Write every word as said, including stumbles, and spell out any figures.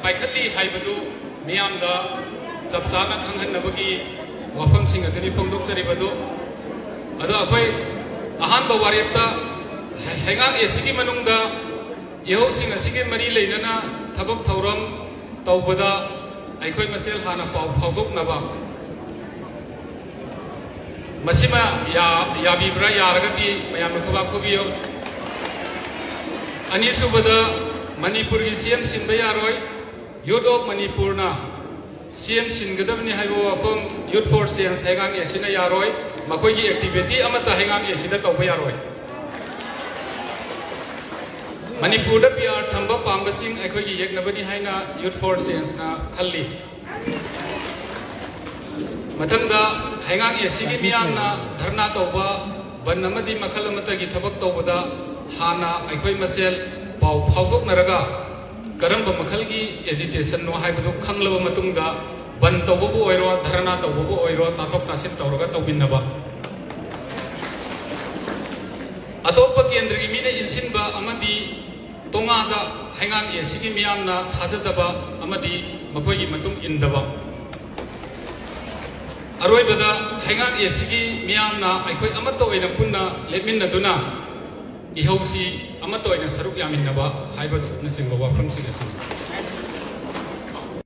ꯄꯥꯏꯈꯠꯂꯤ ꯍꯥꯏꯕꯗꯨ ꯃꯤꯌꯥꯝꯗ ꯆꯞ ꯆꯥꯅ ꯈꯪꯍꯟꯅꯕꯒꯤ ꯋꯥꯐꯝꯁꯤꯡ ꯑꯗꯨꯅꯤ ꯐꯣꯡꯗꯣꯛꯆꯔꯤꯕꯗꯨ꯫ ꯑꯗꯣ ꯑꯩꯈꯣꯏ ꯑꯍꯥꯟꯕ ꯋꯥꯔꯦꯞꯇ ꯍꯩꯉꯥꯡ ꯑꯦꯁꯤꯒꯤ ꯃꯅꯨꯡꯗ ꯏꯍꯧꯁꯤꯡ ꯑꯁꯤꯒꯤ ꯃꯔꯤ ꯂꯩꯅꯅ ꯊꯕꯛ ꯊꯧꯔꯝ ꯇꯧꯕꯗ ꯑꯩꯈꯣꯏ ꯃꯁꯦꯜ ꯍꯥꯟꯅ ꯄꯥꯎ ꯐꯥꯎꯗꯣꯛꯅꯕ꯫ ꯃꯁꯤꯃ ꯌꯥ-, ꯌꯥꯕꯤꯕ꯭ꯔꯥ? ꯌꯥꯔꯒꯗꯤ ꯃꯌꯥꯝꯅ ꯈꯨꯕꯥꯛ ꯈꯨꯕꯤꯌꯨ꯫ ꯑꯅꯤꯁꯨꯕꯗ, ꯃꯅꯤꯄꯨꯔꯒꯤ ꯁꯤ ꯑꯦꯝ ꯁꯤꯟꯕ ꯌꯥꯔꯣꯏ, Youth of ꯃꯅꯤꯄꯨꯔꯅ ꯁꯤ ꯑꯦꯝ ꯁꯤꯟꯒꯗꯕꯅꯤ ꯍꯥꯏꯕ ꯋꯥꯐꯝ Youth for Change ꯍꯩꯉꯥꯡ ꯑꯦꯁꯤꯅ ꯌꯥꯔꯣꯏ꯫ ꯃꯈꯣꯏꯒꯤ ꯑꯦꯛꯇꯤꯚꯤꯇꯤ ꯑꯃꯠꯇ ꯍꯩꯉꯥꯡ ꯑꯦꯁꯤꯗ ꯇꯧꯕ ꯌꯥꯔꯣꯏ꯫ ꯃꯅꯤꯄꯨꯔꯗ ꯄꯤ ꯑꯥꯔ ꯊꯝꯕ ꯄꯥꯝꯕꯁꯤꯡ ꯑꯩꯈꯣꯏꯒꯤ ꯌꯦꯛꯅꯕꯅꯤ ꯍꯥꯏꯅ Youth for Changeꯅ ꯈꯜꯂꯤ꯫ ꯃꯊꯪꯗ, ꯍꯩꯉꯥꯡ ꯑꯦꯁꯤꯒꯤ ꯃꯤꯌꯥꯝꯅ ꯙꯔꯅꯥ ꯇꯧꯕ, ꯕꯟ ꯑꯃꯗꯤ ꯃꯈꯜ ꯑꯃꯠꯇꯒꯤ ꯊꯕꯛ ꯇꯧꯕꯗ ꯍꯥꯟꯅ ꯑꯩꯈꯣꯏ ꯃꯁꯦꯜ ꯄꯥꯎ ꯐꯥꯎꯗꯣꯛꯅꯔꯒ, ꯀꯔꯝꯕ ꯃꯈꯜꯒꯤ ꯑꯦꯖꯤꯇꯦꯁꯟꯅꯣ ꯍꯥꯏꯕꯗꯨ ꯈꯪꯂꯕ ꯃꯇꯨꯡꯗ, ꯕꯟ ꯇꯧꯕꯕꯨ ꯑꯣꯏꯔꯣ, ꯙꯔꯅꯥ ꯇꯧꯕꯕꯨ ꯑꯣꯏꯔꯣ, ꯇꯥꯊꯣꯛ ꯇꯥꯁꯤꯟ ꯇꯧꯔꯒ ꯇꯧꯃꯤꯟꯅꯕ꯫ ꯑꯇꯣꯞꯄ ꯀꯦꯟꯗ꯭ꯔꯒꯤ ꯃꯤꯅ ꯏꯟꯁꯤꯟꯕ ꯑꯃꯗꯤ ꯇꯣꯉꯥꯟꯗ ꯍꯩꯉꯥꯡ ꯑꯦꯁꯤꯒꯤ ꯃꯤꯌꯥꯝꯅ ꯊꯥꯖꯗꯕ ꯑꯃꯗꯤ ꯃꯈꯣꯏꯒꯤ ꯃꯇꯨꯡ ꯏꯟꯗꯕ꯫ ꯑꯔꯣꯏꯕꯗ, ꯍꯩꯉꯥꯡ ꯑꯦꯁꯤꯒꯤ ꯃꯤꯌꯥꯝꯅ ꯑꯩꯈꯣꯏ ꯑꯃꯠꯇ ꯑꯣꯏꯅ ꯄꯨꯟꯅ ꯂꯦꯞꯃꯤꯟꯅꯗꯨꯅ ꯏꯍꯧꯁꯤ ꯑꯃꯠꯇ ꯑꯣꯏꯅ ꯁꯔꯨꯛ ꯌꯥꯃꯤꯟꯅꯕ ꯍꯥꯏꯕꯅꯆꯤꯡꯕ ꯋꯥꯐꯝꯁꯤꯡ ꯑꯁꯤꯅꯤ꯫